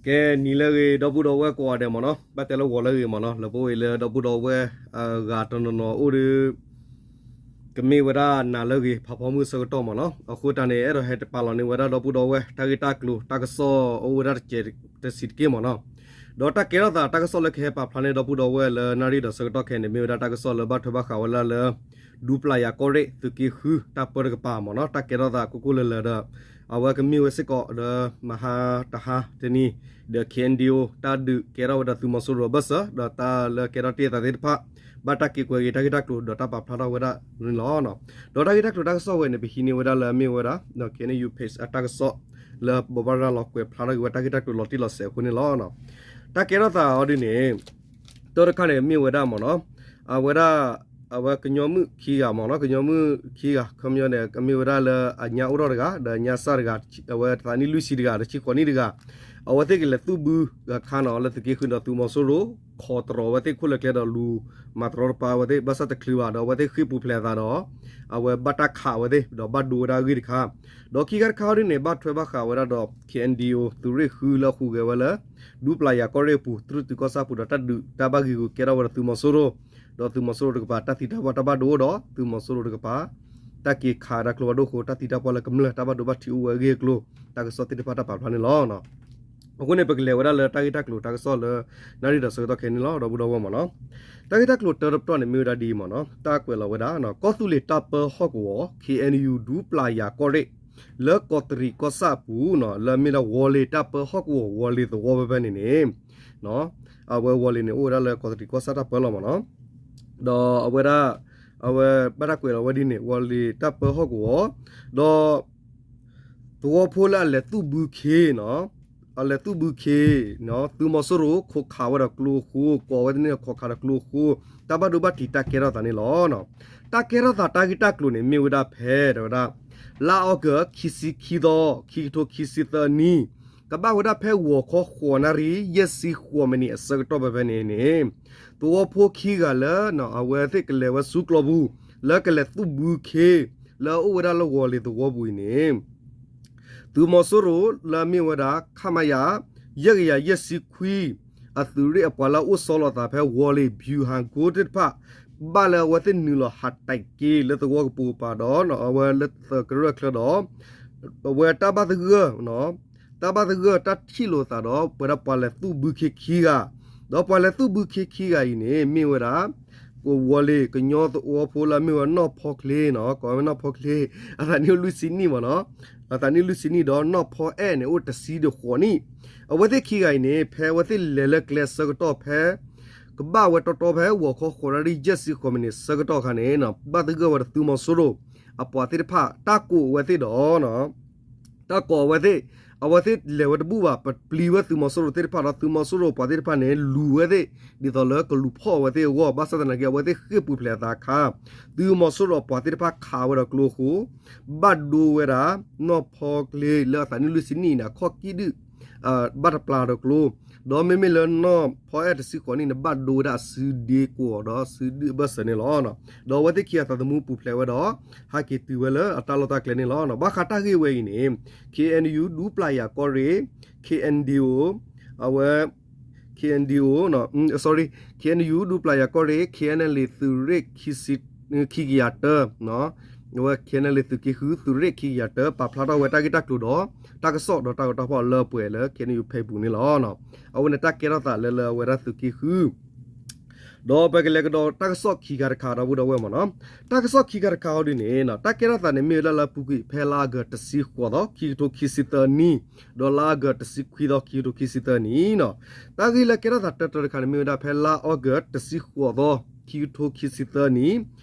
ကဲ နံၤလၢအဂ့ၤ ဒီပုၢ်ဒီဝဲၢ်ကိးဂၤဒဲးမ့ၢ်နီၤ, ဘၣ်တဲလၢဂီၤလၢအဂ့ၤမ့ၢ်နီၤ, လၢပအိၣ်အံၤလၢဒီပုၢ်ဒီဝဲၢ် အဂၤတနီၤနီၤအိၣ်ဒီး ကမ့ၢ်ဝဲဒၣ်နၤလၢအဂ့ၤ ဖးဖီမုၢ်ဆၢကတီၢ်မ့ၢ်နီၤ, အဃိတၢ်န့ၣ် အဲၣ်ဒိးဟဲပာ်လီၤန့ၢ်ဝဲဒၣ်ဒီပုၢ်ဒီဝဲၢ် တၢ်ဂ့ၢ်တၢ်ကျိၤတၢ်ကစီၣ်အိၣ်ဝဲဒၣ်တစဲးတဆံးတက့ၢ်မ့ၢ်နီၤ, ဒီးတၢ်ကဲထီၣ်သးတၢ်ကစီၣ်လၢကဟဲပာ်ဖျါန့ၢ်ဒီပုၢ်ဒီဝဲၢ်လၢနၣ်ရံၣ်ဒီးဆၢကတီၢ်ခဲအံၤန့ၣ် မ့ၢ်ဝဲဒၣ်တၢ်ကစီၣ်လၢဘၣ်ထွဲဘၣ်ဃးဝဲဒၣ်လၢ ဒူပျၢ်ယၤကီၢ်ရ့ၣ်သုးက့ဃုတၢ်ပၢတကပၤမ့ၢ်နီၤ, တၢ်ကဲထီၣ်သးကိၢ်ကိၢ်လၢၤလၢၤဒီး အဝဲကမ့ၢ်ဝဲစ့ၢ်ကီးဒီး မဟါတဟါတနံၤ ဒီး ခ့ၣ်အဲၣ်ယူၣ် တၢ်ဒုးကဲထီၣ်ဝဲဒီးသုးမီၤစိရိၤအဘၢၣ်စၢၤ ဒီးတၢ်လၢကဲထီၣ်တ့ၢ်အသးသ့ၣ်တဖၣ် ဘၣ်တၢ်က့ၤကွဲးက့ၤတၢ်ဂ့ၢ်တၢ်ကျိၤဒီးတၢ်ပာ်ဖျါထီၣ်ဝဲဒၣ်န့ၣ်လီၤ. ဒီးတၢ်ဂ့ၢ်တၢ်ကျိၤတၢ်ကစီၣ်ဝဲန့ၣ် ပဟံးန့ၢ်ဝဲဒၣ်လၢအမ့ၢ်ဝဲဒၣ် ခ့ၣ်အဲၣ်ယူၣ် page အတၢ်ကစီၣ် လၢဘိးဘၣ်ရၤလီၤကွဲးဖျါထီၣ်က့ၤဝဲတၢ်ဂ့ၢ်တၢ်ကျိၤလီၤတံၢ်လီၤဆဲးအဃိန့ၣ်လီၤ. တၢ်ကဲထီၣ်သးအီၤဒ်န့ၣ် တၢ်တခါန့ၣ်မ့ၢ်ဝဲဒၣ်မ့ၢ်နီၤ, အဝဲဒၣ် အဝဲကညီမုၣ်ခံဂၤမ့ၢ်နီၤ, ကညီမုၣ်ခံဂၤ ခီပညီန့ၣ် ကမ့ၢ်ဝဲဒၣ်လၢအညါအိၣ်ထီၣ်တဂၤ ဒီးအညါစၢ်တဂၤ, အဝဲသးနံၣ်လွံၢ်ဆံတဂၤ ဒီးဆံဃိးနံၣ်တဂၤ, အဝဲသ့ၣ်ကလဲၤသူၣ်ဘုဂၤခါနီၤ လၢသုးက့ဃုဒီးသုးမီၤစိရိၤ ခိးတြီၤအဝဲသ့ၣ်ခိၣ်လၢကျဲဒီးလူၤမၤတရီတပါအဝဲသ့ၣ် ဘၣ်ဆၣ်တချုးဘၣ်ဒီး အဝဲသ့ၣ်ဃ့ၢ်ပူၤဖျဲးအသးဒီး အဝဲဘၣ်တၢ်ခးအဝဲသ့ၣ် ဒီးဘၣ်ဒိဝဲဒၣ်အဂ့ၢ်တခါ, ဒီးခံခါတခါအီၤဒ်န့ၣ် ဘၣ်ထွဲဘၣ်ဃးဝဲဒၣ်ဒီး ခ့ၣ်အဲၣ်ယူၣ် သုးရ့ၣ်ဃုလၢအဟူးဂဲၤဝဲလၢ ဒူပျၢ်ယၤကီၢ်ရ့ၣ်အပူၤ တြူၢ်တုၤကီၢ်ဆၣ်ပူၤဒီးတၢ်ဒုးတၢ်ဘၣ်ဂ့ၢ်ဂူၤကဲထီၣ်ဝဲဒီးသုးမီၤစိရိၤ, ဒီးသုးမီၤစိရိၤတကပၤ တၢ်သံတၢ်ပှၢ်တၢ်ဘၣ်ဒိအိၣ်ဒီး သုးမီၤစိရိၤတကပၤ တၢ်က့ၤခးတၢ်ကျိဖးဒိၣ်အဃိ တၢ်သံတၢ်ပှၢ်လၢကမျၢၢ်တၢ်ဘၣ်ဒိဘၣ်ထံးအိၣ်ဝဲအဂ့ၢ်အကျိၤ တၢ်ကစီၣ်သ့ၣ်တဖၣ်တၢ်ပာ်ဖျါန့ၣ်လီၤ. အဃိန့ၣ် ပကလဲၤဝဲဒၣ်လၢတၢ်ဂ့ၢ်တၢ်ကျိၤတၢ်ကစီၣ်လၢ နၣ်ရံၣ်ဒီးဆၢကတီၢ်ခဲအံၤန့ၣ်လီၤ ဒီပုၢ်ဒီဝဲၢ်မ့ၢ်နီၤ. တၢ်ဂ့ၢ်တၢ်ကျိၤတၢတပတီၢ်န့ၣ် မ့ၢ်ဝဲဒၣ်ဒ်အံၤမ့ၢ်နီၤ, တၢ်ကွဲးလီၤဝဲဒၣ် ကီၢ်သူလ့ၤတၢ်ပၢဟီၣ်ကဝီၤ ခ့ၣ်အဲၣ်ယူၣ် ဒူပျၢ်ယၤကီၢ်ရ့ၣ် လၢကီးတရံးကီၢ်ဆၣ်အပူၤနီၤ, လၢအမ့ၢ်ဒၣ်ဝီၤလ့ၤတၢ်ပၢဟီၣ်ကဝီၤ ဝီၤလ့ၤသဝီဖဲဖဲန့ၣ်န့ၣ် အဝဲဝီၤလ့ၤန့ၣ် အိၣ်ဝဲဒၣ်လၢကီးတရံးကီၢ်ဆၣ်တၢ်ပၢလီၤမ့ၢ်နီၤ. ဒီးအဝဲဒၣ် အဝဲဘၣ်တၢ်ကွဲးလီၤဝဲဒ်န့ၣ် ဝီၤလ့ၤတၢ်ပၢဟီၣ်ကဝီၤ ဒီး သဝီဖိလၢအလဲၤသူၣ်ဘုခ့နီၤ, အလဲၤသူၣ်ဘုခ့ သုးမီၤစိရိၤခိးခးဝဲဒီးကျိအဃိ ကိးဝဲတန့ၢ်ဒီးခိးခးဒီးကျိအဃိ တၢ်ဘၣ်ဒိဘၣ်ထံးတၢ်ကဲထီၣ်သးန့ၣ်လီၤ. တၢ်ကဲထီၣ်သးတၢ်ဂ့ၢ်တၢ်ကျိၤန့ၣ် မ့ၢ်ဝဲဒၣ်ဖဲ တဲဝဲဒၣ် လါအီကူး ခံဆံခံသီ ခံကထိခံဆံသၢနံၣ် ကဘၣ်ဝဲဒၣ်ဖဲဂီၤခီဃိးနၣ်ရံၣ် ယဲၢ်ဆံဃိးမံးနံးအဆၢကတီၢ်ဖဲဖဲန့ၣ်န့ၣ် သဝီဖိခံဂၤလၢ အဝဲသ့ၣ်ကလဲၤဝဲဆူကျီပူၤ လၢကလဲၤသူၣ်ဘုခ့ လၢအအိၣ်ဝဲဒၣ်လၢဝီၤလ့ၤသဝီပူၤအံၤန့ၣ် သုးမီၤစိရိၤလၢအမ့ၢ်ဝဲဒၣ် ခမရ ယဲၢ်ကယၤယဲၢ်ဆံခွံ အသုးရ့ၣ်အပှၤလၢအအိၣ်ဆီလီၤအသးဖဲဝီၤလ့ၤ ဗျူဟာကုန်း သ့ၣ်တဖၣ် ဘၣ်လၢအဝဲသ့ၣ်နုာ်လီၤဟးတံၢ်က့ၤလၢသဝီကပိာ်ကပၤဒီး အဝဲလၢသးကရၢၢ်ချၢဒီး အဝဲတၢ်ဘၣ်သဂၢၢ် တၢ်ဘၣ်သဂၢၢ်တၢ်ထံၣ်လိာ်သးဒီး ပဝဲဒၣ်ပှၤလဲၤသူၣ်ဘုခ့ခံဂၤ, ဒီးပှၤလဲၤသူၣ်ဘုခ့ခံဂၤအံၤန့ၣ် မ့ၢ်ဝဲဒၣ် ဝီၤလ့ၤကညီသဝီဖိလၢအမ့ၢ်ဝဲနီၢ်ဖီချ့နီၤ, ကိးဝဲနီၢ်ဖီချ့ အသးနံၣ်အိၣ်လွံၢ်ဆံနံၣ်မ့ၢ်နီၤ, အသးနံၣ်လွံၢ်ဆံနံၣ်ဒီးနီၢ်ဖီအဲၣ်န့ၣ် အိၣ်တဆံဒီးဃိးနံၣ်, အဝဲသ့ၣ်ခံဂၤအံၤန့ၣ် ဖဲအဝဲသ့ၣ်လဲၤလၢကျဲဆၢကတီၢ်ဖဲ ကဘၣ်ဝဲတီတီဖဲဂီၤခီဃိးနၣ်ရံၣ် ယဲၢ်ဆံဃိးမံးနံးဆၢကတီၢ်အခါန့ၣ် ဘၣ်သဂၢၢ်ဝဲဒီးသုးမီၤစိရိၤ အပှၤသ့ၣ်တဖၣ် တၢ်ကိးအဝဲသ့ၣ်ဒီး တၢ်ကိးအဝဲသ့ၣ်, အဝဲသ့ၣ်လဲၤဝဲတဘူၣ်ဘၣ်, ပပျံၤဝဲသုးမီၤစိရိၤသ့ၣ်တဖၣ်ဒီး သုးမီၤစိရိၤပှၤသ့ၣ်တဖၣ်န့ၣ် လူၤဝဲသ့ၣ် ဒ်သိးလၢကလူၤဖီၣ်အဝဲသ့ၣ်အဂီၢ်, ဘၣ်ဆၣ်သနာ်က့ အဝဲသ့ၣ်ဃ့ၢ်ပူၤဖျဲးအသးအခါ သုးမီၤစိရိၤပှၤသ့ၣ်တဖၣ်ခးဝဲဒီးကျိအဃိ ဘၣ်ဒိဝဲဒၣ် နီၢ်ဖီချ့လၢအသးနံၣ်လွံၢ်ဆံနံၣ်အံၤန့ၣ် အခီၣ်ကံၣ်ဒုၣ် ဘၣ်တပျၢ်ဒီးကျိ, ဒီးမ့မ့ၢ်လၢနီၢ်ဖီအဲၣ်တဆံဃိးနံၣ်န့ၣ် ဘၣ်ဒိဝဲဒၣ်အစုဒ့ကိးဒီးအစုဒုၣ်အဘၢၣ်စၢၤန့ၣ်လီၤ. ဒီးအဝဲသ့ၣ်ခံဂၤသးသမူပူၤဖျဲးဝဲဒီး ဟဲက့ၤတုၤဝဲလၢအတၢ်လီၢ်တၢ်ကျဲန့ၣ်လီၤ. ဘၣ်ဃးတၢ်ဂ့ၢ်ဝဲအံၤန့ၣ် ခ့ၣ်အဲၣ်ယူၣ် ဒူပျၢ်ယၤကီၢ်ရ့ၣ် ခ့ၣ်အဲၣ်ယူၣ် အဝဲ ခ့ၣ်အဲၣ်ယူၣ် sorry, ခ့ၣ်အဲၣ်ယူၣ် ဒူပျၢ်ယၤကီၢ်ရ့ၣ် ခ့ၣ်အဲၣ်ယူၣ် သုးရ့ၣ် ခံကယၤတၢ အဝဲ ခ့ၣ်အဲၣ်ယူၣ် သုးက့ဃု သုးရ့ၣ်ခံကယၤတၢ ပာ်ဖျါထီၣ်ဝဲတၢ်ဂ့ၢ်တၢ်ကျိၤဒီး တၢ်ကစီၣ်ဒီးတၢ်ဂီၤတၢ်ဖီၣ်လၢပှဲၤလၢ ခ့ၣ်အဲၣ်ယူၣ် ဖဲအပူၤန့ၣ်လီၤ. အဝဲန့ၣ်တၢ်ကဲထီၣ်သးလၢလၢအဝဲဒၣ်သုးက့ဃု ဒီးပကလဲၤကဒီးတၢ်ကစီၣ်ခံခါတခါ ဒီပုၢ်ဒီဝဲၢ်မ့ၢ်နီၤ, တၢ်ကစီၣ်ခံခါတခါအီၤဒ်န့ၣ် တၢ်ကဲထီၣ်သးန့ၣ် မ့ၢ်ဝဲဒၣ်လၢအပူၤကွံာ်ဖဲလါအီကူးတဆံဃိးသီ ခံကထိခံဆံသၢနံၣ်, ဒီးလါအီကူးတဆံခွံသီ ခံကထိခံဆံသၢနံၣ်နီၤ, တၢ်ဂ့ၢ်လၢကဲထီၣ်သးတၢတၢတခါန့ၣ် မ့ၢ်ဝဲဒၣ်ဖဲလါအီကူးတဆံဃိးသီ ခံကထိခံဆံသၢနံၣ်,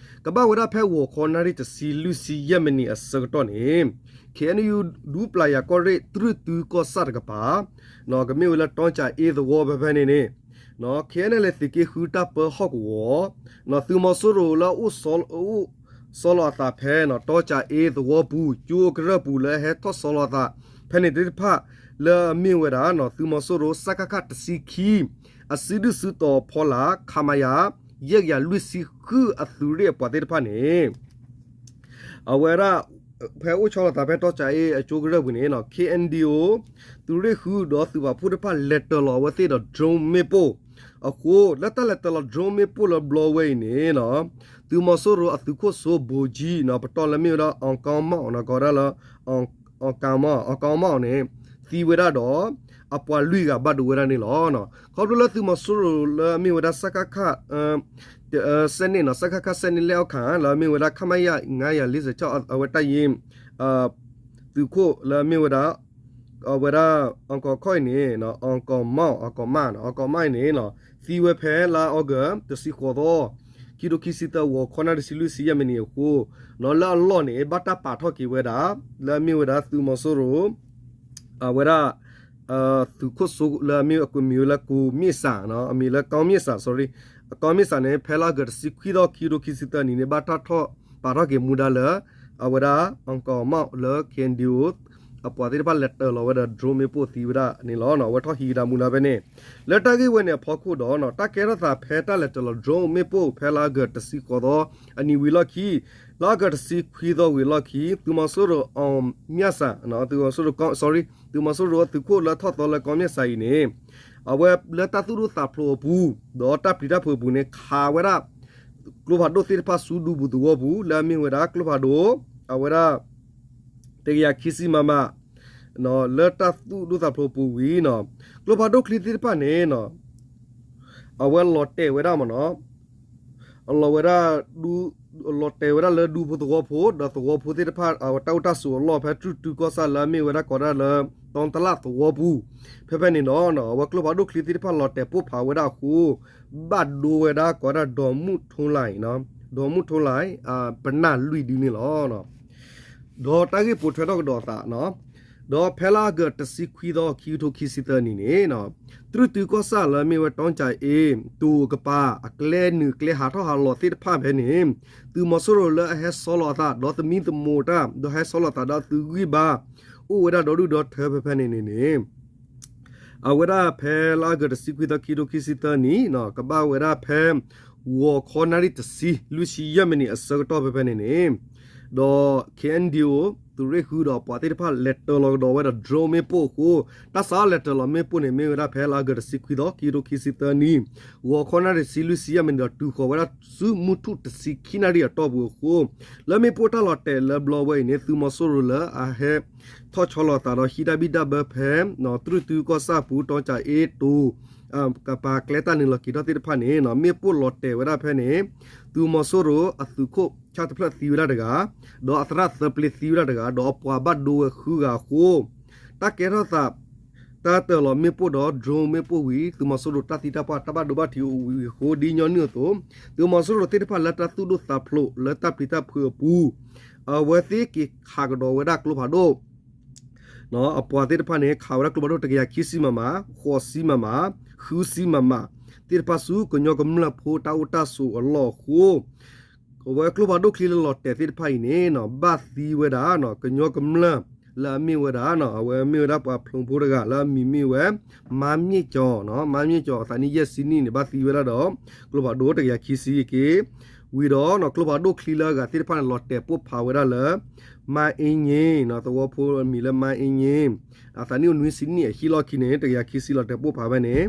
ကဘၣ်ဝဲဒၣ်ဖဲဂီၤခီနၣ်ရံၣ်တဆံလွံၢ်ဆံယဲၢ်မံးနံးအဆၢကတီၢ်န့ၣ် ခ့ၣ်အဲၣ်ယူၣ် ဒူပျၢ်ယၤကီၢ်ရ့ၣ် တြူၢ်တုၤကီၢ်ဆၣ်တကပၤ ကမ့ၢ်ဝဲလၢတီကၠၤအ့သဝီဖဲဖဲန့ၣ်န့ၣ် ခ့ၣ်အဲၣ်ယူၣ် သုးက့ဃုတၢ်ပၢဟီၣ်ကဝီၤ သုးမီၤစိရိၤလၢအအိၣ် ဆီလီၤအသးဖဲတီကၠၤအ့သဝီပူၤ ကၠိကရၢၢ်ပူၤလၢအဟဲထီၣ်ဆီလီၤအသး ဖဲန့ၣ်သ့ၣ်တဖၣ် လၢအမ့ၢ်ဝဲဒၣ် သုးမီၤစိရိၤ စကခ တဆံခံ အစုဒုၣ်စုတီၤဖီလာ် ခမရ ယဲၢ်ကယၤလွံၢ်ဆံဃု အသုးရ့ၣ်အပှၤသ့ၣ်တဖၣ်န့ၣ် အဝဲဒၣ် ဖဲအိၣ်ဆီလီၤသးဖဲတီကၠးအ့အကၠိကရၢၢ်ပူၤန့ၣ် K N D O သုးရ့ၣ်ဃုဒီးသုးပာ်ဖှိၣ်တဖၣ်လဲၤတၢၤလီၤအဝဲသ့ၣ်ဒီး drone မ့ၣ်ပိၢ်အဃိ လၢတၢ်လဲၤတၢၤလီၤ drone မ့ၣ်ပိၢ်လၢဘျီဝဲအံၤန့ၣ် သုးမီၤစိရိၤအသုးခိၣ်စိ ဗိုလ်ကြီး ပတီၢ်လၢမ့ၢ်ဝဲဒၣ် အီကီမီၣ် ကိးဒၣ်လၢ အီကီမီၣ်န့ၣ် သံဝဲဒၣ်ဒီး အပှၤလွံၢ်ဂၤဘၣ်ဒိဝဲဒၣ်န့ၣ်လီၤ. ခီဖျိလၢသုးမီၤစိရိၤလၢအမ့ၢ်ဝဲဒၣ် စကခ စဲးန့ၣ် စကခ စဲးန့ၣ် လဲၣ်အီၣ်ခၣ် လၢအမ့ၢ်ဝဲဒၣ် ခမရ ငါးရာလေးဆယ့်ခြောက် အဝဲတပ်ရင်း သုးခိၣ်လၢအမ့ၢ်ဝဲဒၣ် အဝဲဒၣ် အီကီခီၣ်အံၤန့ၣ် အီကီမီၣ် အီကီမၣ် အီကီမၣ်အံၤန့ၣ် သံဝဲဖဲလါအီကူး တဆံဃိးသီ ခံထိခံဆံသၢ ဂီၤခီနၣ်ရံၣ်တဆံလွံၢ်ဆံယဲၢ်မံးနံးအဃိ လၢအလီၢ်န့ၣ် ဘၣ်တၢ်ပာ်ထီၣ်က့ၤဝဲဒၣ် လၢအမ့ၢ်ဝဲဒၣ်သုးမီၤစိရိၤ အဝဲဒၣ် သုးခိၣ်စိလၢအမ့ၢ်အမံၤဝဲလၢ ကိုမြင့်စန်း အမံၤလၢ ကောင်းမြင့်စန်း sorry ကောင်းမြင့်စန်း န့ၣ် ဖဲလါအီကူး တဆံခွံသီ ခံထိခံဆံသၢနံၣ်န့ၣ် ဘၣ်တၢ်ထီၣ်ပာ်ထီၣ်က့ၤမူဒါလၢ အဝဲဒၣ် အီကီမီၣ် လၢ K N D O အပှၤသ့ၣ်တဖၣ်လဲၤတၢၤလီၤဝဲဒီး drone မ့ၣ်ပိၢ်သံဝဲဒၣ်န့ၣ်လီၤ. အဝဲထီၣ်ဟံးကဒါမူဒါဖဲန့ၣ် လၢတၢ်ဂ့ၢ်ဝဲန့ၣ်အဖီခိၣ်ဒီး တၢ်ကဲထီၣ်သးဖဲတၢ်လဲၤတၢၤလီၤ drone မ့ၣ်ပိၢ် ဖဲလါအီကူး တဆံဃိးသီ အနံၤဝံၤလီၢ်ခံ လါအီကူး တဆံခွံသီဝံၤလီၢ်ခံ သုးမီၤစိရိၤ အောင်မြတ်စန်း သုးမီၤစိရိၤ sorry သုးမီၤစိရိၤအသုးခိၣ်လၢထီၣ်သီလၢ ကောင်းမြတ်စန်း အံၤန့ၣ် အဝဲလၢတၢ်သူၣ်ဒိၣ်သးဖျိးအပူၤ ဒီးတၢ်ပျံၤတၢ်ဖုးအပူၤန့ၣ် ခးဝဲဒၣ် ကျိဖးဒိၣ်သ့ၣ်တဖၣ်ဆူဒူပူၤသဝီပူၤ လၢအမ့ၢ်ဝဲဒၣ်ကျိဖးဒိၣ် အဝဲဒၣ် တကယၤခံဆံ မမ လၢတၢ်သူၣ်ဒိၣ်သးဖျိးအပူၤဝံၤ ကျိဖးဒိၣ်ချံသ့ၣ်တဖၣ်န့ၣ် အဝဲလီၤတဲာ်ဝဲဒၣ်မ့ၢ်နီၤ အလီၤဝဲဒၣ် လီၤတဲာ်ဝဲဒၣ်လၢဒူဖိသဝီဖိ ဒီးသဝီဖိသ့ၣ်တဖၣ် အဝဲတၢ်အိၣ်တၢ်ဆိးအလီၢ်ဖဲ တြူၢ်တုကီၢ်ဆၣ် လၢအမ့ၢ်ဝဲဒၣ်ကိးဒၣ်လၢ တီတလၣ်သဝီပူၤ ဖဲဖဲန့ၣ်ဒီး အဝဲကျိဖးဒိၣ်ချံသ့ၣ်တဖၣ်လီၤတဲာ်ပိၢ်ဖးဝဲဒၣ်အဃိ ဘၣ်ဒိဝဲဒၣ်ကိးဒၣ် ဒီးမုၢ်ထိလၢ် ဒီးမုၢ်ထိလၢ် ပနၢ်လွံၢ်ဒုန့ၣ်လီၤ. ဒီးတၢ်ဂ့ၢ်ပိာ်ထွဲထီၣ်ကဒီးအသး ဒီးဖဲလါအီကူး တဆံခွံသီ ခံကထိခံဆံသၢနံၣ်န့ၣ် တြူၢ်တုကီၢ်ဆၣ်လၢအမ့ၢ်ဝဲ တီကၠးအ့ တိၤကပၤ အကျဲနုာ်ကျဲဟးထီၣ်ဟးလီၤသ့ၣ်တဖၣ်ဖဲန့ၣ် သုးမီၤစိရိၤလၢအဟဲဆီလီၤအသး ဒီးသမံသမိးတၢ် ဒီးဟဲဆီလီၤသးဒီးသုးဂံၢ်ဘါ အိၣ်ဝဲဒၣ်ဒီဒူၣ်ဒီထၢဖဲဖဲန့ၣ်န့ၣ်န့ၣ် အဝဲဒၣ်ဖဲလါအီကူး တဆံခွံသီ ခံကထိခံဆံသၢနံၣ် ကဘၣ်ဝဲဒၣ်ဖဲ ဂီၤခီနၣ်ရံၣ်တဆံ လွံၢ်ဆံယဲၢ်မံးနံးအဆၢကတီၢ်ဖဲဖဲန့ၣ်န့ၣ် ဒီး K N D O သုးရ့ၣ်ဃုဒီးအပှၤသ့ၣ်တဖၣ်လဲၤတၢၤလီၤကဒီးဝဲဒီး drone မ့ၣ်ပိၢ်အဃိ တၢ်စးထီၣ်လဲၤတၢၤလီၤမ့ၣ်ပိၢ်န့ၣ် မ့ၢ်ဝဲဒၣ်ဖဲလါအီကူး တဆံခွံသီ ခံကထိခံဆံသၢနံၣ် ဂီၤခီနၣ်ရံၣ်တဆံလွံၢ်ဆံယဲၢ်မံးနံးဒီးတုၤဃီၤဝဲဒၣ်ဆူမုၢ်ထူၣ်တဆံခံနၣ်ရံၣ်အတီၢ်ပူၤအဃိ လၢမ့ၣ်ပိၢ်တၢ်လီၤတဲာ်လၢဘျီဝဲအံၤန့ၣ် သုးမီၤစိရိၤလၢအဟဲ ထီၣ်ဆီလီၤသးဒီးဟံးတၢ်ဘံၣ်တၢ်ဘၢဖဲ တြူၢ်တုကီၢ်ဆၣ်ပူၤ တီကၠးအ့တိၤ ကပၤကျဲတၢ်နုာ်လီၤက့ၤထီၣ်သ့ၣ်တဖၣ်န့ၣ် မ့ၣ်ပိၢ်လီၤတဲာ်ဝဲဒၣ်ဖဲန့ၣ် သုးမီၤစိရိၤအသုးခိၣ်ဆၣ်တဖျၢၣ်သံဝဲဒၣ်တဂၤ ဒီးအသရၣ်သၢပျ့သံဝဲဒၣ်တဂၤ ဒီးအပှၤဘၣ်ဒိဝဲဃုဂၤအဃိ တၢ်ကဲထီၣ်သး တၢ်တၢၤလီၤမ့ၣ်ပိၢ်ဒီး drone မ့ၣ်ပိၢ်ဝံၤ သုးမီၤစိရိၤတၢ်သံတၢ်ပှၢ်တၢ်ဘၣ်ဒိဘၣ်ထံးအိၣ်ဝံၤအဃိ ဒ်ညီနုၢ်အသိး သုးမီၤစိရိၤသ့ၣ်တဖၣ်လၢတၢ်သူၣ်ဒိၣ်သးဖျိးလၢတၢ်ပျံၤတၢ်ဖုးအပူၤ အဝဲသ့ၣ်က့ၤခးကဒီးဝဲဒၣ်ကျိဖးဒိၣ် အပှၤသ့ၣ်တဖၣ်န့ၣ် ခးဝဲဒၣ်ကျိဖးဒိၣ် တကယၤခံဆံ မမ, ဃိးဆံ မမ, ဃုဆံ မမ သ့ၣ်တဖၣ်ဆူကညီကမျၢၢ်ဖိတၢ်အိၣ်တၢ်ဆိးအလီၢ်အဃိ အဝဲကျိဖးဒိၣ်ချံလၢလီၤတဲာ်သ့ၣ်တဖၣ်အံၤန့ၣ် ဘၣ်သံဝဲဒၣ် ကညီကမျၢၢ်လၢအမ့ၢ်ဝဲဒၣ် အဝဲမ့ၢ်ဝဲဒၣ်ပှၤဖျိးဖိတဂၤလၢအမံၤမ့ၢ်ဝဲ မါမြင့်ကျော်, မါမြင့်ကျော် အသးနံၣ်ယဲၢ်ဆံနံၣ်န့ၣ် ဘၣ်သံဝဲဒၣ်ဒီး ကျိဖးဒိၣ်တကယၤခံဆံက့ၤ ဝံၤဒီး ကျိဖးဒိၣ်ချံလၢအဂၤသ့ၣ်တဖၣ်န့ၣ် လီၤတဲာ်ပိၢ်ဖးဝဲဒၣ်လၢ မါအ့ည့ သဝီဖိအမံၤလၢ မါအ့ည့ အသးနံၣ်အိၣ်နွံဆံနံၣ်အဟံၣ်လီၢ်ခံန့ၣ် တကယၤခံဆံလီၤတဲာ်ပိၢ်ဖးဝဲန့ၣ်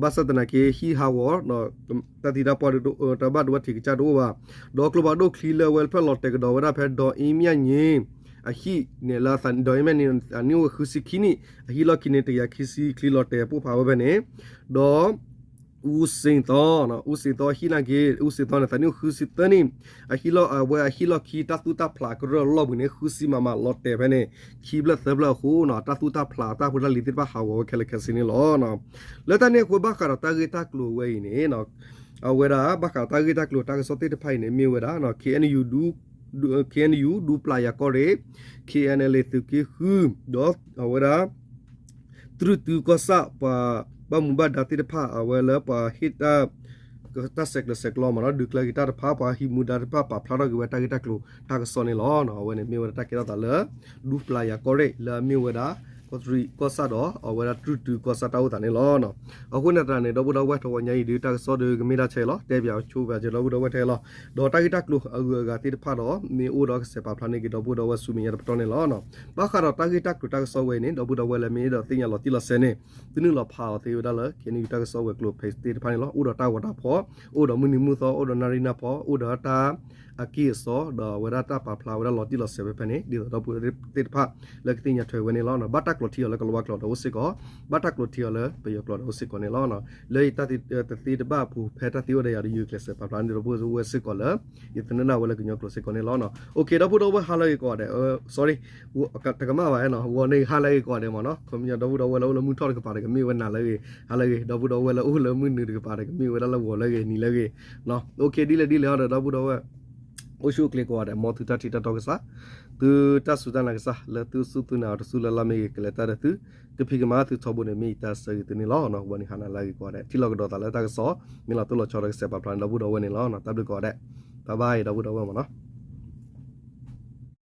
ဘၣ်ဆၣ်သနာ်က့ ဟံၣ်ဟးဂီၤ တၢ်သံတၢ်ပှၢ်တဘၣ်ဒိဘၣ်ထံးကစၢ်တအိၣ်ဘၣ်. ဒီးကျိဖးဒိၣ်ချံလၢအဝဲတဖျၢၣ်လီၤတဲာ်ကဒီးဝဲဒၣ်ဖဲ ဒီးအ့မၠ့ည့ အဟံၣ်န့ၣ်လၢ ဒီးအ့မၠ့န့ၣ် အနံၣ်အိၣ်ဝဲဃုဆံခံနံၣ် အဟံၣ်လီၢ်ခံန့ၣ် တကယၤခံဆံချံလီၤတဲာ်ပိၢ်ဖးဝဲဖဲန့ၣ် ဒီး အူစ့ၣ်သီ, အူစ့ၣ်သီဟံၣ်နာ်က့ အူစ့ၣ်သီန့ၣ် သးနံၣ်အိၣ်ဃုဆံသၢနံၣ် အဟံၣ်လီၢ် အဝဲအဟံၣ်လီၢ်ခံ တၢ်သူၣ်တၢ်ဖျးကရၢၢ်အလီၢ်ပူၤန့ၣ် ဃုဆံ မမ လီၤတဲာ်ဖဲန့ၣ် ခံဖျၢၣ်သၢဖျၢၣ်အဃိ တၢ်သူၣ်တၢ်ဖျးတၢ်ဖိတၢ်လံၤသ့ၣ်တဖၣ်ဟးဂီၤဝဲခဲလၢာ်ခဲဆ့န့ၣ်လီၤ. လၢတၢ်န့ၣ်အဃိ ဘၣ်ဃးဒီးတၢ်ဂ့ၢ်တၢ်ကျိၤဝဲအံၤန့ၣ် အဝဲဒၣ်ဘၣ်ဃးဒီးတၢ်ဂ့ၢ်တၢ်ကျိၤတၢ်ကစီၣ်သ့ၣ်တဖၣ်အံၤန့ၣ် မ့ၢ်ဝဲဒၣ် K N U, K N U ဒူပျၢ်ယၤကီၢ်ရ့ၣ်, K N L A သုးက့ဃု ဒီးအဝဲဒၣ် တြူၢ်တုကီၢ်ဆၣ် ပှၤဘၣ်မူဘၣ်ဒါသ့ၣ်တဖၣ် အဝဲလၢပှၤဟ့ၣ်တၢ် တၢ်ဆဲးကျိးဆဲးကျိးမ့ၢ်နီၤ ဒုးကျဲၤက့ၤတၢ်တဖၣ် ပှၤဟံးမူဒါတဖၣ် ပာ်ဖျါထီၣ်က့ၤဝဲတၢ်ဂ့ၢ်တၢ်ကျိၤတၢ်ကစီၣ်န့ၣ်လီၤ. အဝဲန့ၣ်မ့ၢ်ဝဲဒၣ်တၢ်ကဲထီၣ်သးလၢ ဒူပျၢ်ယၤကီၢ်ရ့ၣ် လၢအမ့ၢ်ဝဲဒၣ် ကီၢ်စဲၣ်ဒီး အဝဲဒၣ်တြူၢ်တုကီၢ်ဆၣ်တၢ်အိၣ်သးန့ၣ်လီၤ. အဃိန့ၣ်တၢ်န့ၣ် ဒီပုၢ်ဒီဝဲၢ် တနံၤညါအံၤဒုး တၢ်ကစီၣ်ဒုးကမ့ၢ်ဒၣ်ဆဲးလီၤ, တဲပၠးဆိပၠးစၢၤ ဒီပုၢ်ဒီဝဲၢ်ထဲလီၤ. ဒီးတၢ်ဂ့ၢ်တၢ်ကျိၤအဂုၤအဂၤသ့ၣ်တဖၣ်ဒီး မ့ၢ်အိၣ်ဒီးကစဲးပာ်ဖျါန့ၢ်က့ၤ ဒီပုၢ်ဒီဝဲၢ်ဆူမဲာ်ညါတပတီၢ်န့ၣ်လီၤ. ဘၣ်ဃးဒီးတၢ်ဂ့ၢ်တၢ်ကျိၤတၢ်ကစီၣ်ဝဲအံၤန့ၣ် ဒီပုၢ်ဒီဝဲၢ်လၢမ့ၢ်အဲၣ်ဒိးသ့ၣ်ညါလီၤတံၢ်လီၤဆဲးန့ၣ် သုနုာ်လီၤဖးအီၤသ့ဝဲဒၣ်လၢ KNU တၢ်ကစီၣ်ဝဲၤကျိၤ page သ့ၣ်တဖၣ်န့ၣ်လီၤ. အိၣ်ဒီးတၢ်ဂီၤတၢ်ဖီၣ်, အိၣ်ဒီးမုၢ်နံၤမုၢ်သီ, အိၣ်ဒီးနၣ်ရံၣ်နၢ်ဖီ, အိၣ်ဒီးတၢ်အကံၢ်အစီ ဒီးအဝဲဒၣ်တၢ်ပာ်ဖျါဝဲဒၣ်လီၤတံၢ်လီၤဆဲးဖဲဖဲန့ၣ် ဒ်သိးဒီပုၢ်ဝဲၢ်သ့ၣ်တဖၣ်လၢကသ့ၣ်ညါထွဲဝဲန့ၣ်လီၤ. ဘၣ်တၢ်ကျိးထံအီၤလၢကလၤဝါကျိာ်ဒီးအိၣ်စ့ၢ်ကီး, ဘၣ်တၢ်ကျိးထံအီၤလၢပယီၤကျိာ်ဒီးအိၣ်စ့ၢ်ကီးန့ၣ်လီၤ. လၢယတၢ်သ့တဘၣ်အပူၤ ဖဲတၢ်သ့အိၣ်ဒီးယၤဒီး ယကျဲးစၢးပာ်ဖျါန့ၢ်ဒီပုၢ်ဝဲၢ်စ့ၢ်ကီးလၢ ယသန့ၤဒၣ်ဝဲလၢကညီကျိာ်စ့ၢ်ကီးန့ၣ်လီၤ. Okay ဒီပုၢ်ဒီဝဲၢ် ဟါလၢအဂ့ၤကိးဂၤဒဲး, sorry တကမၣ်ဘၣ်နီၤ, ဂီၤန့ၣ်ဟါလၢအဂ့ၤကိးဂၤဒဲးမ့ၢ်နီၤ, ခီပညီဒီပုၢ်ဒီဝဲၢ်လၢအိၣ်လၢမုၢ်ထီၣ်တကပၤဒီးကမ့ၢ်ဝဲနၤလၢအဂ့ၤ, ဟါလၢအဂ့ၤ, ဒီပုၢ်ဒီဝဲၢ်လၢအိၣ်လၢမုၢ်နုာ်တကပၤဒီးကမ့ၢ်ဝဲဒၣ်လၢဂီၤလၢအဂ့ၤ နံၤလၢအဂ့ၤ. Okay ဒ်လဲၣ်ဒ်လဲၣ်အံၤဒီး ဒီပုၢ်ဒီဝဲၢ် အိၣ်ဆူၣ်အိၣ်ချ့ကိးဂၤဒဲး, မ်သုတၢ်ထံၣ်တၢ်တီကစၢ်, သုတၢ်စူၢ်တၢ်နာ်ကစၢ် လၢသုစူၢ်သုနာ်အီၤတစူၢ်လၢ်လၢ်မ့ၢ်ဂ့ၤ ကလဲၤတၢ်ဒီးသု, ကဖံးကမၤသုထီဘိန့ၣ် မ့ၢ်ယတၢ်ဆၢဂ့ၤသုန့ၣ်လီၤ. ဂီၤနံၤဟါနၤလၢအဂ့ၤကိးဂၤဒဲး, ထံၣ်လိာ်ကဒီးသးလၢတၢ်ကစီၣ် မ့ၢ်လီၤတိၢ်လီၤဆီဒီးကစဲးပာ်ဖျါန့ၣ် ဒီပုၢ်ဒီဝဲၢ်န့ၣ်လီၤ. တၢ်ဘျုးကိးဂၤဒဲး, bye bye ဒီပုၢ်ဒီဝဲၢ်မ့ၢ်နီၤ.